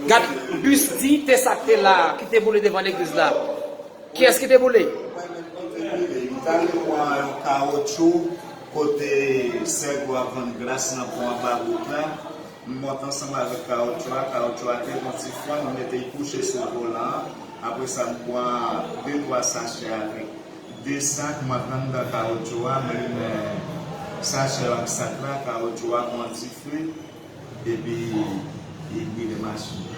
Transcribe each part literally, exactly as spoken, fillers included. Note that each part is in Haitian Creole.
Gad bis diyite sa k te la, ki te boule devan legliz la. Kiyès ki te boule? Mwen menm ki te boule. M t ale pran yon kawotchou kote Sègo ap vann glas nan pon anba wout la. M monte ansanm avèk kawotchou a. Kawotchou a te gon ti fon, m mete l kouche sou volan an. Apre sa, m pran de twa sachè avèk de sak, m antre anndan kawotchou a, m limen sachè yo ak sak la, kawotchou a pran dife, epi li brile machin nan.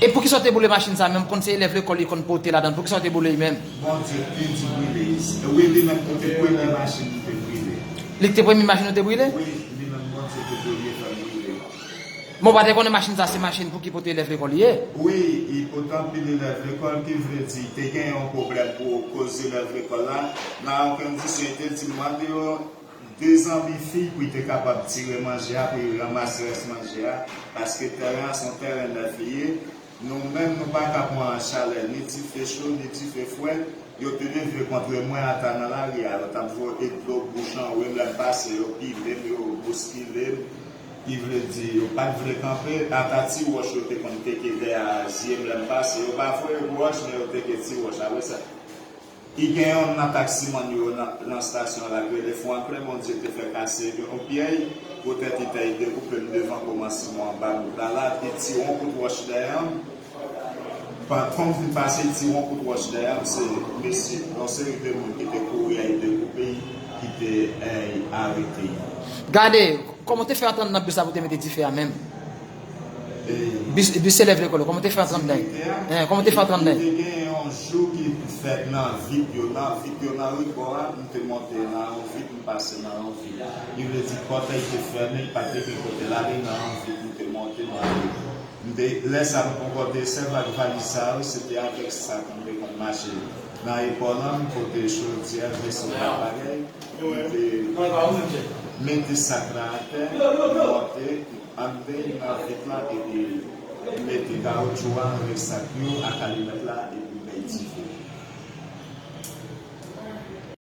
E poukisa w te boule machin sa menm? Konn se elèv lekòl li konn pote ladan l. Poukisa w te boule li menm? Bondye te di brile. Wi, li menm ki te premye machin ki te brile. Li ki te premye machin ou te brile? Wi, li menm Bondye te premye fè l brile. Bon, w pa te konnen machin sa se machin pou ki pote elèv lekòl li ye? Wi, li pote anpil elèv lekòl, ki vle di te gen yon pwoblèm pou koz elèv lekòl la. Nan yon kondisyon, li te di mande yo de zanmi fi pou li te kapab tire manje a, pou li ranmase rès manje a, paske tèren an se yon tèren nèf li ye. Nou menm, nou pa ka pran chalè, ni dife cho, ni dife frèt. Yo te leve kont mwen ata nan lari a, yo t ap voye dlo bouch anwo m, lè m pase, yo pile m, yo bouskile m. Ki vle di, yo pa t vle kanpe, ata ti wòch yo te konn teke dèyè zye m lè m pase. Yo pa voye gwo wòch, men yo teke ti wòch. Apre sa, li gen yonn nan taksimann yo nan, nan estasyon an la k rele Franklin, Bondye te fè kase yon pyè l, poutèt li te dekoupe m devan kòmansman anba bout la, la, li tire yon kout wòch dèyè m. Patwon m fin pase, li tire yon kout wòch dèyè m, se mesye, yon seri de moun ki te kouri a, li dekoupe l, ki te, eh, arete l. Gade, kòman w te fè antre anndan bis la pou w te mete dife a menm? E, bis, bis elèv lekòl yo, kòman w te fè antre anndan? Sekirite a? Eh, kòman w te fè antre anndan? Te gen yon jou ki fèt nan vit yo, nan vit yo, nan rebò a, m te monte nan yon vit, m pase nan yon vit. Li vle di pòt la, li te fèmen, li pa t gen kote l ale, nan yon vit, m te monte, m ale. M te, lè sa, m poko te sèvi ak valiz sa yo, se te avèk sa ke m te konn mache. Nan epòl la, m pote chodyè, veso, tout bagay. M te mete sak la atè, m monte, antre nan vit la, epi m mete kawotchou a avèk sak yo ak alimèt la, epi m bay dife.